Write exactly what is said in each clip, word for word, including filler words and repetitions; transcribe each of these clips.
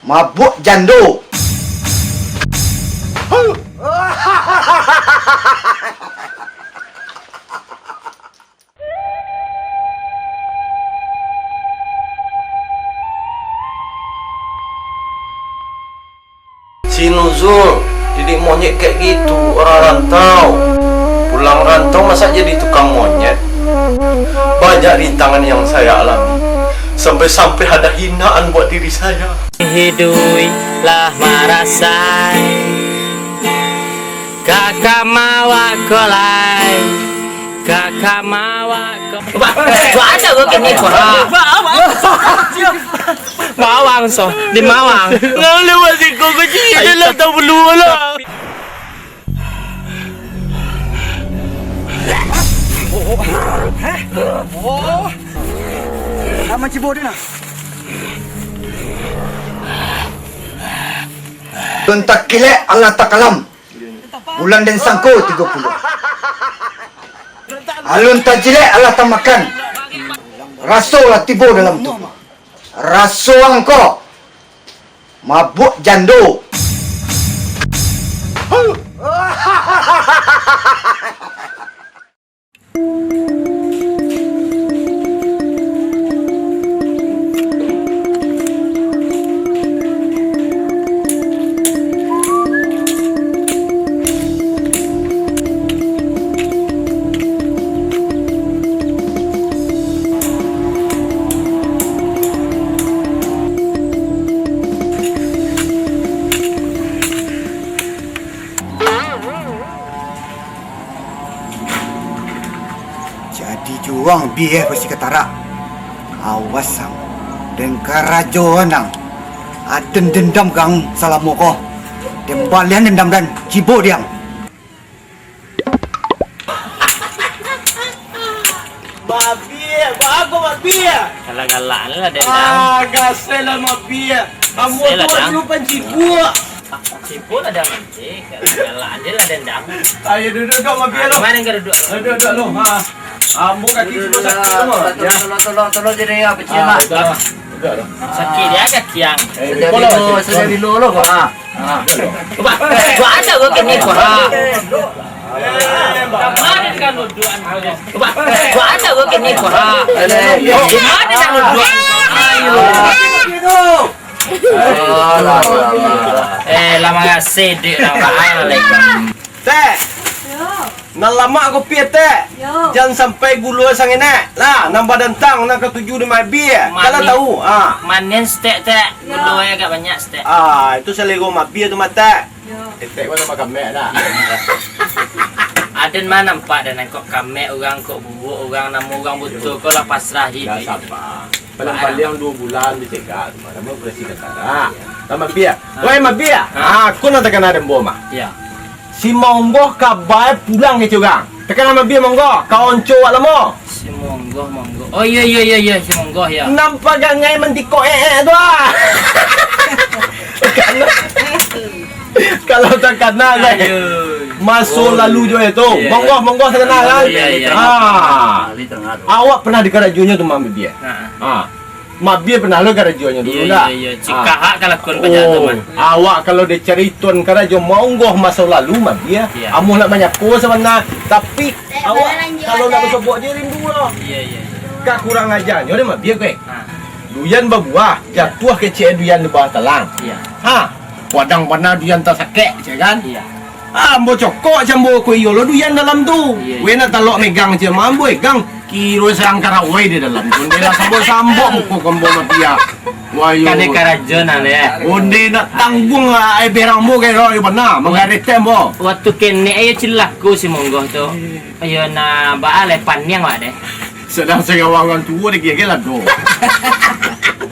Mabuak jando. Si Nuzul, didik monyet kayak gitu, orang rantau. Pulang rantau masa jadi tukang monyet. Banyak rintangan yang saya alami. Sampai-sampai ada hinaan buat diri saya. Hiduiklah marasai, kakak mawak ko lai, kakak mawak ko. Ba, ba, ada gua kini, ba. Mawang, so, di Mawang. Lalu lewat siko, kecil je lah, tak perlu lah. Heh? Oh. Nak mancibo dia nah. Alun takilek alah takalam. Bulan den sangko tigo puluah. Alun tajilek alah tamakan. Raso lah tibo dalam tubuah. Raso angko. Mabuak jando. Jadi juo ang, Bia, pasti ka tarak. Awas ang, den karajoan ang. Aden dendam ka ang salamo ko. Den balian dendam den, cibo di ang. Mabia, bago Mabia. Galak-galak ni lah dendam. Ah, gasai lah Mabia. Ambo tu lah dulu pancibuk. Pancibuk lah dah mancik. Galak-galak je lah dendam. Ayo duduk kau Mabia lo. Mana kau duduk? Duduk, duduk lo. Ha. Ambo kaki sudah sakit tu. Tolong, tolong, tolong, tolong je deh, ya, pecil mah. Udah, udah. Sakit dia kaki ang. Sejak bilo, sejak bilo lo, ha. Ba, ba, ada gua kini, ba. Ba, ba, ada gua kini, ba. Ayo. Eh, lah mangasih, dek, lah, ba, ah, lah, Tek. Yo. Nan lamak kopi, Tek. Yo. Jan sampai gulo sangenek. Lah, nan badantang, nan katuju di Mabia. Kalau tahu, ah. Manis, Tek, Tek. Yo. Gulo agak banyak, Tek. Ah, itu selera Mabia tu, Tek. Yo. Etek ko nampak kamek dah. Aden mah nampak dah, nangkok kamek urang, kok bubuak urang, namo urang butuh ko lah pasrah. Dah sabar. Paling-paling duo bulan dicegak tu mah, namo operasi katarak. Lah Mabia. Ha. Woi Mabia. Ha. Ha, aku nan takana den bo mah. Yo. Si Monggoh kabai pulang kecek urang. Takana Mabia Monggoh, ka onco awak lamo. Si Monggoh, Monggoh. Oh, iyo, iyo, iyo, iyo, si Monggoh, yo. Nampak gangai mantikok eh, eh, tu, ah. Kalau, kalau takana, kan. Aduh. Maso lalu juo itu. Iyo, iyo. Monggoh, Monggoh takana, kan. Iyo, iyo. Ah. Awak pernah dikarajonyo tu, Mabia? Ha. Ha. Mabia pernah lo karajonyo dulu, iyo, ndak? Iyo, iyo. Cikahak kalakuan banyak tu, mah. Awak kalau dicaritoan karajo Monggoh maso lalu, Mabia, iyo, amuah nak manyako sabana. Tapi, eh, awak kalau nak basobok je rindu lo. Iyo, iyo, iyo. Ka kurang ajanyo deh, Mabia, ko, eh. Ha. Duyan babuah, iyo, jatuah kecek duyan di bawah talang. Iyo. Ha, padang bana duyan tasakek, cek kan? Iyo. Ah, ambo cokok, cek ambo ko iyo lo duyan dalam tu. Iyo, iyo. Weh, nak talok megang, cek ambo, ambo egang. Kiro sangkara wai di dalam tu. Onde lah sambok-sambok muko ko ambo Mabia. Wah, yo. Kade karajo nah, leh. Onde nak tangguang lah, eh, berang ambo kayak lo, yo bana, manggaretek ambo. Waktu kenek ayo cilako si Monggoh tu. Ayo nah, baa leh paniang wak deh. Sadang sagawa urang tuo dikira-kira lah tu.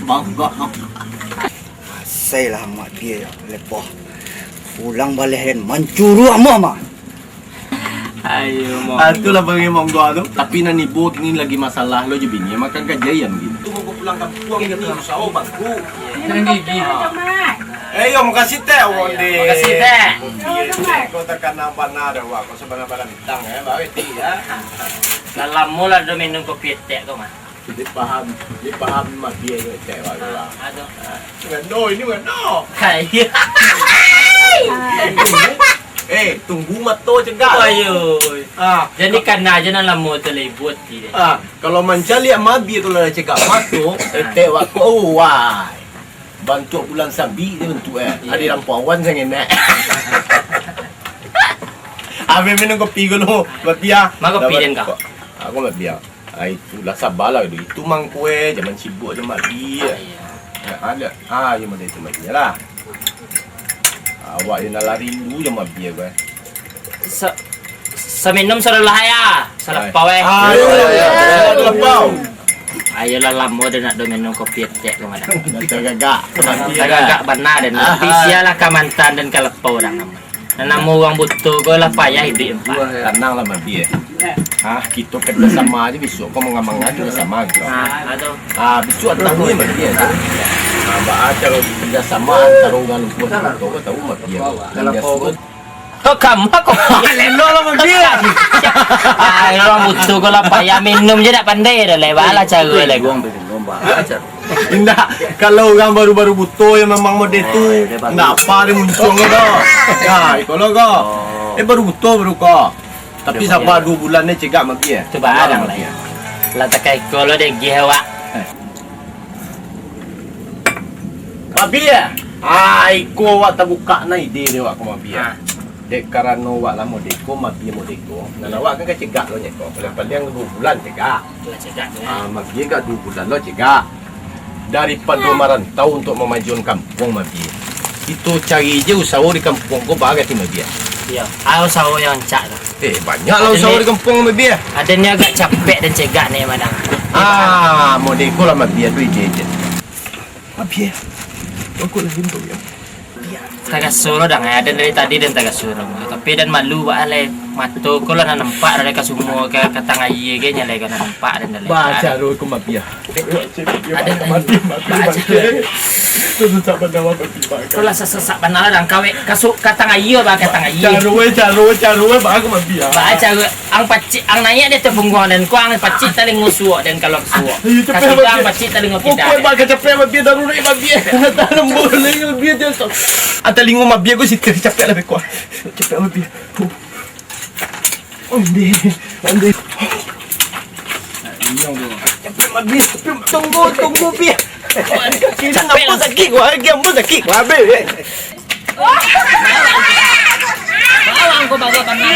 Bangga. Asailah Mabia yo, lepoh. Pulang baleh den mancuruah ambo mah. Ayo, Monggoh. Ah, itulah panggil Monggoh tu. Tapi nan ibo kini lagi masalah lo jo bini, makan ka jai yang gini. Tu Monggoh pulang kampuang gini, usaho bangkrut. Nan gigi. Eh, yo, makasih, Tek, onde. Makasih, Tek. Iyo, Tek. Kau takana bana deh, wak. Kau sabana-bana bintang, eh, baik, ya. Lah lamo lah do minum kopi etek tu, mah. Dia paham, dia paham mah dia ni, cek, wak, wak. Ah, tu. Ah, mangano, ini mangano. Hai. Eh, tunggu mato cegak. Ayo. Ah. Jadi kana aja nan lamo tu lah ibu ati deh. Ah, kalau mancaliak mabie kalau lah cegak mato, etek wak ko, oh, wai. Bantuak bulan sabik dia bantuak, eh. Iya. Ado lampu awan sangenek. Abih minum kopi dulu, mabie. Ma kopi den ka? Aku mabie. Ah, itulah, sabalah dulu. Itu mangko, eh, jaman sibuk aja mabie. Ah, iya. Ah, ada. Ah, iyo, model itu mabie lah. Awak yo nak lari dulu jo mabie ko, eh. Sa-, saminum sadolah ya. Salapau, eh. Ah, iyo, iyo, iyo. Salapau. Ayolah, lamo dah nak do minum kopi etek ko, Madang. Dah tagagak. Tagagak bana den. Ah. Tapi sialah ka mantan den ka lapau urang namo. Nan namo urang buto ko lah payah iduik, Pak. Tananglah, mabie. Ah, kito kerjasama aja, bisuak ko mangamang aja kerjasama kito. Ah, ado. Ah, bisuak tanang ni mabie tu. Ah, baa caro kerjasama antaro urang lumpuah jo buto ko, tahu mabie. Nan dia suruah. Kok kamu, kok? Lelo lah mabie. Ah, urang buto ko lah payah, minum je dak pandai dah, leh. Baa lah caro leh. Indak, kalau urang baru-baru buto yang memang model tu, indak apa dia muncuang ko doh. Ya, iko lo ko. Eh, baru buto baru ko. Tapi saba duo bulan ni cegak mabie. Tu barang lah. Lah takai ko lo deh gih awak. Mabie. Ah, iko awak tabuka na ide dek awak ko mabie. Ah. Dek karano awak lah modeko, mabie modeko. Nan awak kan ka cegak lo nyeko. Paling-paling duo bulan cegak. Lah cegak tu, eh. Ah, mabie gak duo bulan lo cegak. Daripado marantau untuak mamajuan kampuang mabie. Kito cari je usaho di kampuang ko, baa kecek mabie. Iyo. Ah, usaho yang rancak tu. Eh, banyak lah usaho di kampuang mabie. Ado ni agak capek dan cegak ni, Madang. Ah, modeko lah mabie tu ide je. Mabie. Bagus lah, Bim, mabie. Tagaso lo, Dang, eh. Den dari tadi den tagaso lo. Tapi den malu baa lai. Mato ko lah nan nampak dari ka sumua ka, ka tangah aia ge nyo lai ka nan nampak den dari. Baa caro ko mabie. Aden mabie, mabie, mabie. Tu susah bana mabie, baa. Ko lah sasak bana lah, Dang. Kawek ka su-, ka tangah aia, baa, ka tangah aia. Caro, eh, caro, caro, eh, baa ko mabie. Baa caro. Ang pacik, ang naiak di ateh pungguang den, ko ang pacik talingo suok den kalau suok. Iyo, capek. Kasudah mabie. Ang pacik talingo pokok pindang. Baa kecapek mabie, darurat mabie. Tahan lembu lai mabie je. Ah, talingo mabie ko situ capek lah beko. Capek mabie. Onde, onde. Capek mabie, capek. Tunggu, tunggu, bie. Capek lah. Ambo sakik, gua lagi, ambo sakik, gua habis, eh. Bawang ko bagak bana.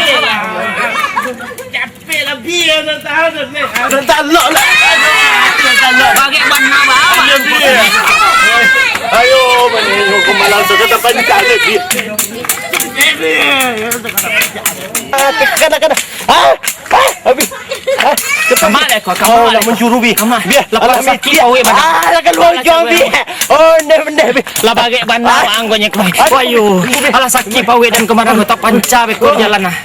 Capek lah, bie, nak tahan, nak tahan. Nak tahan, lok lah. Nak tahan, lok. Bagak bana, bawang. Ayo, bie. Ayo, bie. Kau malam tu kata panjang lagi. Ah, kada, kada. Ah, ah, habis. Ah, cepat. Kamak deh kau, kamak deh kau. Nak mencuru, bie. Kamak. Bie, alah, sakik, bie. Ah, lah kaluar jauh, bie. Oh, ndeh, ndeh, bie. Lah bagak bana, anggonyo kau. Aduh. Wayo. Alah sakik, pawik dan kemarin kau tak panca, beko jalan, ah.